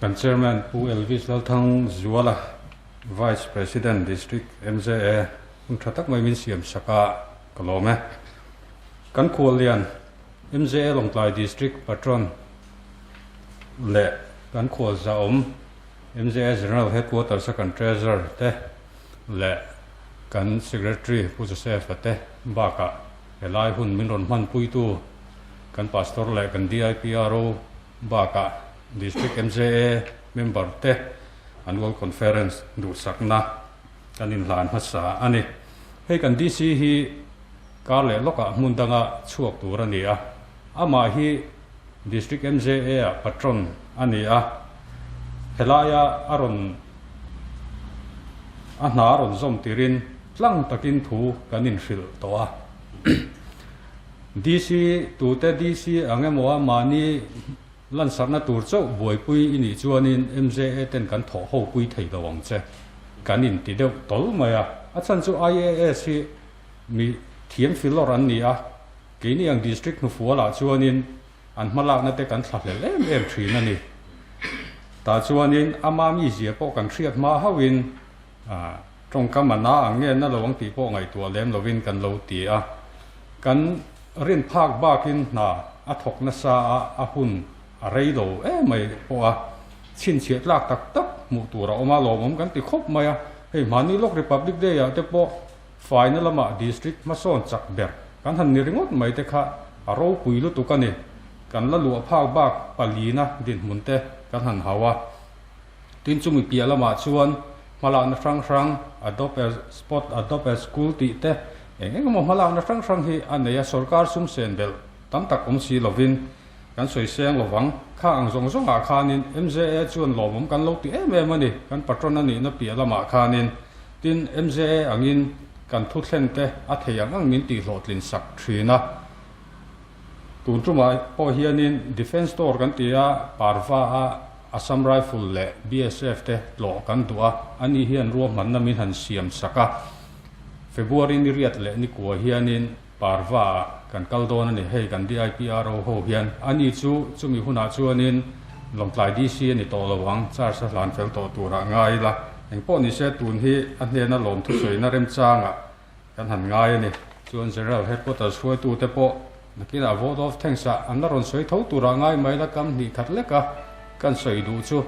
Kan Chairman Pu Elvis Lalthang Zuala, Vice President District MJA hun tha tak mai min siam sak a, ka lawm e. Kan khuallian MJA Lawngtlai District Patron leh kan khualzahawm MJA General Headquarters a kan Treasurer te leh kan Secretary Pu Joseph-a te bakah helai hun min rawn hmanpuitu kan Pastor leh kan DIPRO Bakah District MJA member te Annual Conference duhsakna kan inhlan hmasa a ni. Hei kan DC hi kar leh lawkah hmun danga chhuak tur a ni a, amah hi District MJA ah patron a ni a, helaia a rawn a hna a rawn zawm tirin tlang takin thu kan inhrilh tawh a. DC tute DC ang emaw a mahni lansarhna tur chauh buaipui i nih chuanin MJA ten kan thawh ho pui thei lo ang che kan inti deuh tawl mai a. A chhan chu IAS hi mi thiam filawr an ni a, keini ang district hnufualah chuanin an hmalakna te kan thlahlel em em thin a ni. Tah chuanin ama mizia pawh kan hriat hma hauhin Tawngkam a na ang nge na lo ang tih pawh ngaihtuah lem lovin kan lo ti a. Kan rin phak bakin hna a thawk nasa a, a hun a rei lo em mai pawh a. Chhinchhiah tlak tak tak hmuh tur a awm a, lawmawm kan ti khawp mai a. Hei hmani lawk Republic Day ah te pawh faina lamah District hmasawn chak ber kan han ni ringawt mai te kha a ropui lutuk a ni. Kan la luah phak bak palina dinhmun te kan han hau a. Tin chumi piah lamah chuan hmalakna hrang hrang Adopt a Spot, Adopt a School tih te eng eng emaw hmalakna hrang hrang hi a nei a, sorkar sum sen belh tam tak awm si lovin kan sawi seng lovang. Kha ang zawng zawngah khanin MJA chuan lawmawm kan lo ti em em a ni, kan patron a nihna piah lamah khanin. Tin, MJA angin kan thuthlen te a thei ang ang min tihhlawhtlin sak thin a. Tun tumah pawh hianin Defence Store kan ti a, Parva a Assam Rifle leh BSF te tlawh kan duh a, ani hian ruahmanna min han siam sak a. February ni riat leh ni kua hianin Parva ah kan kal dawn a ni, hei kan DIPRO ho hian ani chu chumi hunah chuanin Lawngtlai DC a ni tawh lo ang, charge a hlan fel tawh turah ngai ila, engpawh nise tun hi a hnena lawmthusawiina remchangah Kan han ngai a ni. Chuan General Headquarters hruaitute pawh nakinah vote of thanks ah an la rawn sawi tho turah ngai mai la kam hnih khat lek a kan sawi duh chu.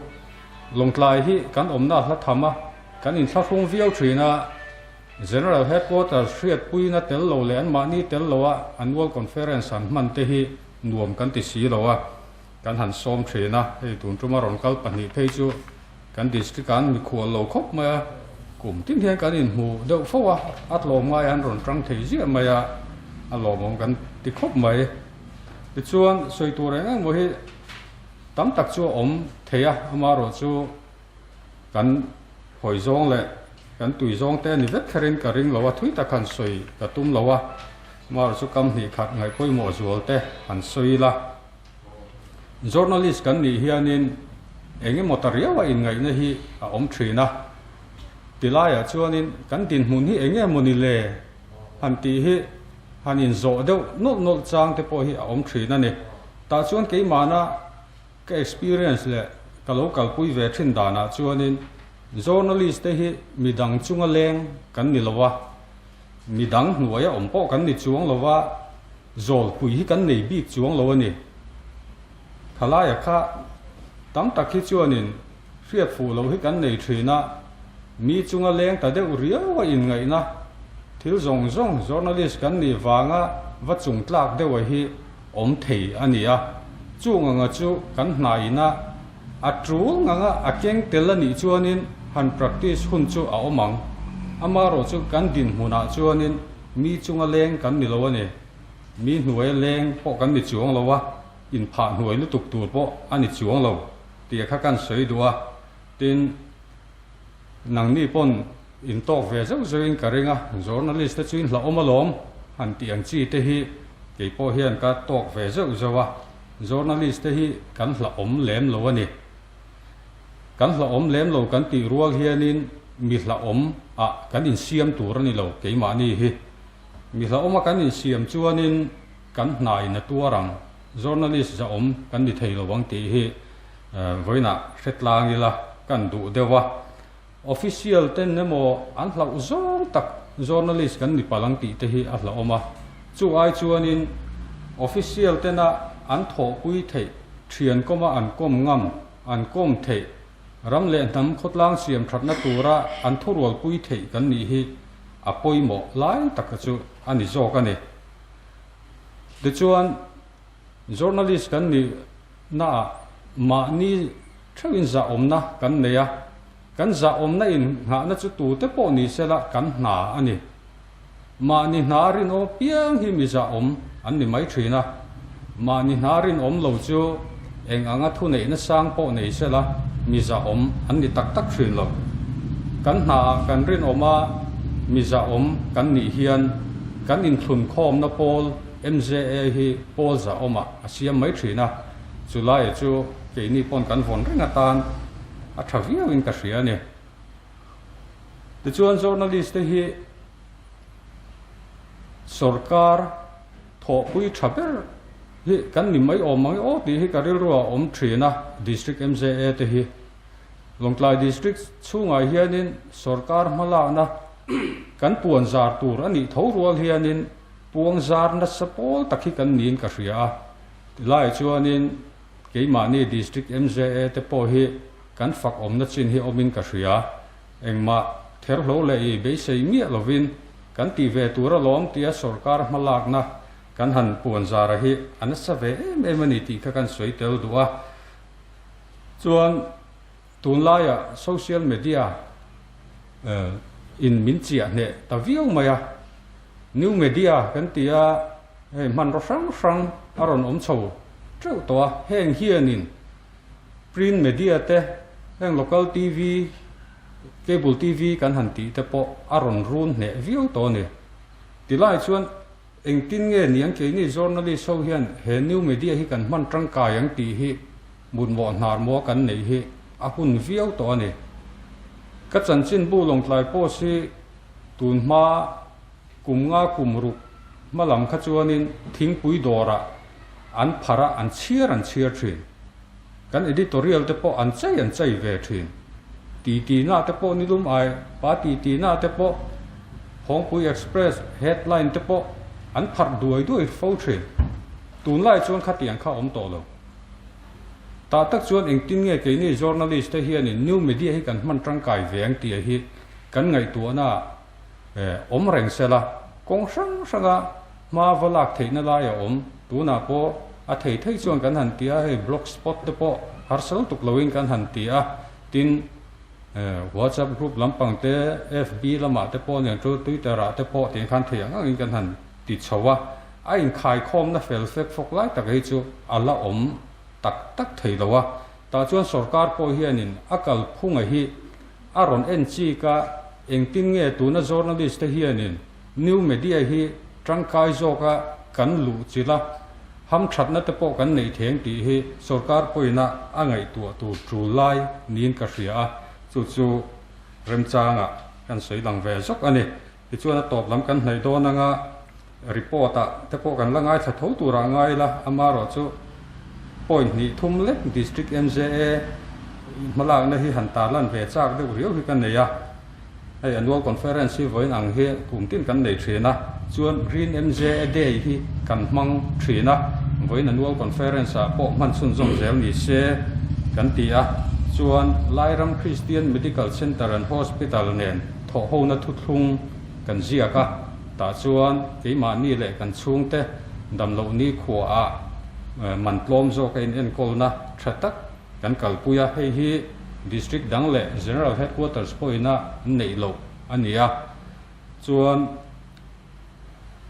Lawngtlai hi kan awmna hla tham a, kan inthlahrung viau thin a, General Headquarters hriatpuina tel lo leh anmahni tel lo a annual conference han hman te hi nuam kan ti si lo a, kan han sawm thin a, hei tun tuma rawn kal pahnih phei chu Kan district ah an mikhual lo khawp mai a, kum tin hian kan inhmu deuh fo a, a tlawm ngai an rawn tang thei ziah mai a, a lawmawm kan ti khawp mai. Tichuan sawi tur eng eng maw hi tam tak chu a awm thei a, amaherawh chu kan hawi zawng leh kan tui zawng te a ni vek kherin ka ring lo a, thui tak han sawi ka tum lo a, amaherawh chu kam hnih khat ngaih pawimawh zual te han sawi ila. Journalist kan nih hianin eng emaw ta riau a inngaihna hi a awm thin a, tilaiah chuanin kan dinhmun hi eng emaw ni le han tih hi han inzawh deuh nawlh nawlh chang te pawh hi a awm thin a ni. Tah chuan keimahna ka experience leh ka lo kalpui ve thin danah chuanin journalist te hi midang chunga leng kan ni lo a, midang hnuaia awm pawh kan ni chuang lo a, Zawlpui hi kan nei bik chuang lo a ni. Thalaia kha tam tak hi chuanin hriat fuh lo hi kan nei thin a, mi chunga leng ta deuh riau a inngaihna thil zawng zawng journalist kan nih vanga va chung tlak deuh a hi awm thei a ni a. Chung anga chu kan hnaina a tul nganga a keng tel a nih chuanin han practice hun chu a awm ang. Amaherawhchu kan dinhmunah chuanin Mi chunga leng kan ni lo a ni. Mi hnuaia leng pawh kan ni chuang lo a, inphah hnuai lutuk tur pawh a ni chuang lo tih kha kan sawi duh a. Tin, nangni pawn intawk ve zeuh zeuhin ka ring a, journalist te chu in hlauhawm alawm han tih ang chi te hi kei pawh hian ka tawk ve zeuh zeuh a, journalist te hi kan hlauhawm lem lo a ni. Kan hlauhawm lem lo kan tih rual hianin mi hlauhawm ah kan insiam tur a ni lo keimahni hi. Mi hlauhawm a kan insiam chuanin kan hnaiin a tuar ang, journalist zahawm kan ni thei lo ang tih hi. Vawiinah hre tlang ila kan duh deuh a. Official ten emaw an hlauh zawng tak journalist kan ni palh ang tih te hi a hlauhawm a. Chu ai chuanin official tena an thawhpui theih, thian kawma an kawm ngam, an kawm theih, ram leh hnam khawtlang siam thatna tura an thurualpui theih kan nih hi a pawimawh lai taka chu a ni zawk a ni. Tichuan journalist kan nih naah mahni theuhin zahawmna kan nei a, kan zahawmna innghahna chu tute pawh ni sela kan hna a ni. Mahni hna rinawm piang hi mi zahawm an ni mai thin a, mahni hna rinawm lo chu eng anga thuneihna sang pawh nei sela mi zahawm an ni tak tak thin lo. Kan hnaah kan rinawm a, mi zahawm kan nih hian kan inthlunkhawmna pawl MJA hi pawl zahawmah a siam mai thin a, chulai chu keini pawn kan vawn reng atan a tha viauin ka hria a ni. Tichuan journalist te hi sorkar thawhpui tha ber hi kan ni mai awm ang e aw tih hi ka rilru ah a awm thin a, District MJA te hi. Lawngtlai District chhungah hianin sorkar hmalakna kan puan zar tur a nih tho rual hianin puang zar nasa pawl tak hi kan niin ka hria a. Tilai chuanin keimahni District MJA te pawh hi kan fak awmna chin hi awmin ka hria. Engmah therhlo leh i beisei miah lovin kan tih ve tur alawm tia sorkar hmalakna kan han puan zara hi a nasa ve em em a ni tih kha kan sawi tel duh a. Chuan tunlaiah social media in min chiah hneh ta viau mai a. New media kan ti a, hei hmanraw hrang hrang a rawn awm chho teuh tawh a, heng hianin Print media te, heng local TV, cable TV kan han tih te pawh a rawn run hneh viau tawh a ni. Tilai chuan engtin nge niang keini journalist ho hian he new media hi kan hman tangkai ang tih hi mutmawh hnar maw kan neih hi a hun viau tawh a ni. Ka chanchinbu Lawngtlai Post hi tun hma kum nga kum ruk hma lam kha chuanin thingpui dawrah an pharh a, an chhiar an chhiar thin. Kan editorial te pawh an chei an chei ve thin. Titi na te pawh nilum ai, pa titi na te pawh, Phawngpui Express headline te pawh an pharh duai duai fo thin. Tunlai chuan khatiang kha awm tawh lo. Tah tak chuan engtin nge keini journalist te hianin new media hi kan hman tangkai ve ang tih hi kan ngaihtuahna awm reng sela, kawng hrang hranga hma va lak theihna lai a awm. Tunah pawh a thei thei chuan kan han ti a, hei blog spot te pawh harsal tuk loin kan han ti a, tin WhatsApp group lampang te, FB lamah te pawh nen chu Twitter ah te pawh tiang khan thei ang angin kan han ti chho a, a inkhaikhawmna fel fek fawk lai tak hi chu a la awm tak tak thei lo a. Tah chuan sorkar pawh hianin a kalphunga hi a rawn en chik a, engtin nge tuna journalist te hianin new media hi tangkai zawka kan luh chilh a, hamthatna te pawh kan neih theng tih hi sorkar pawina a ngaihtuah tur tul lai niin ka hria a, chu chu remchangah kan sawi lang ve zawk a ni. Tichuan a tawp lam kan hnaih dawn anga report ah te pawh kan la ngaithla tho turah ngai ila, amaherawh chu point hnih thum lek District MJA hmalakna hi han tarlan ve chak deuh riau hi ka nei a, hei annual conference hi vawiin ang hi kum tin kan nei thin a, chuan Green MJA Day hi kan hmang thin a, vawiin annual conference ah pawh hman chhunzawm zel ni se kan ti a, chuan Lairam Christian Medical Centre and Hospital nen Thawhhona thuthlung kan ziak a, tah chuan keimahni leh kan chhungte damloh nikhuaah man tlawm zawka inenkawlna tha tak kan kalpui a, hei hi District dang leh General Headquarters pawhina an neih loh a ni a, chuan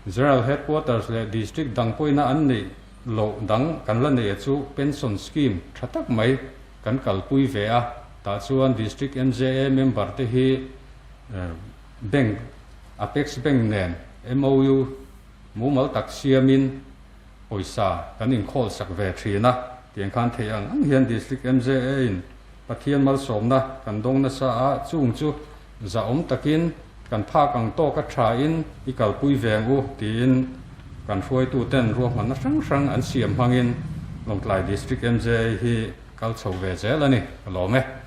General Headquarters leh District dang pawhina an neih loh dang kan la neih a chu Pension Scheme tha tak mai Kan kalpui ve a, tah chuan District MJA member te hi Bank, Apex Bank nen MOU mumal tak siamin pawisa kan inkhawl sak ve thin a, tiang khan theih ang ang hian District MJA in Pathian malsawmna kan dawng nasa a, chung chu zahawm takin kan phak ang tawka thain i kalpui ve ang u tiin kan hruaituten ruahmanna hrang hrang an siam hmangin Lawngtlai District MJA hi. Kal chho ve zel a ni, ka lawm e.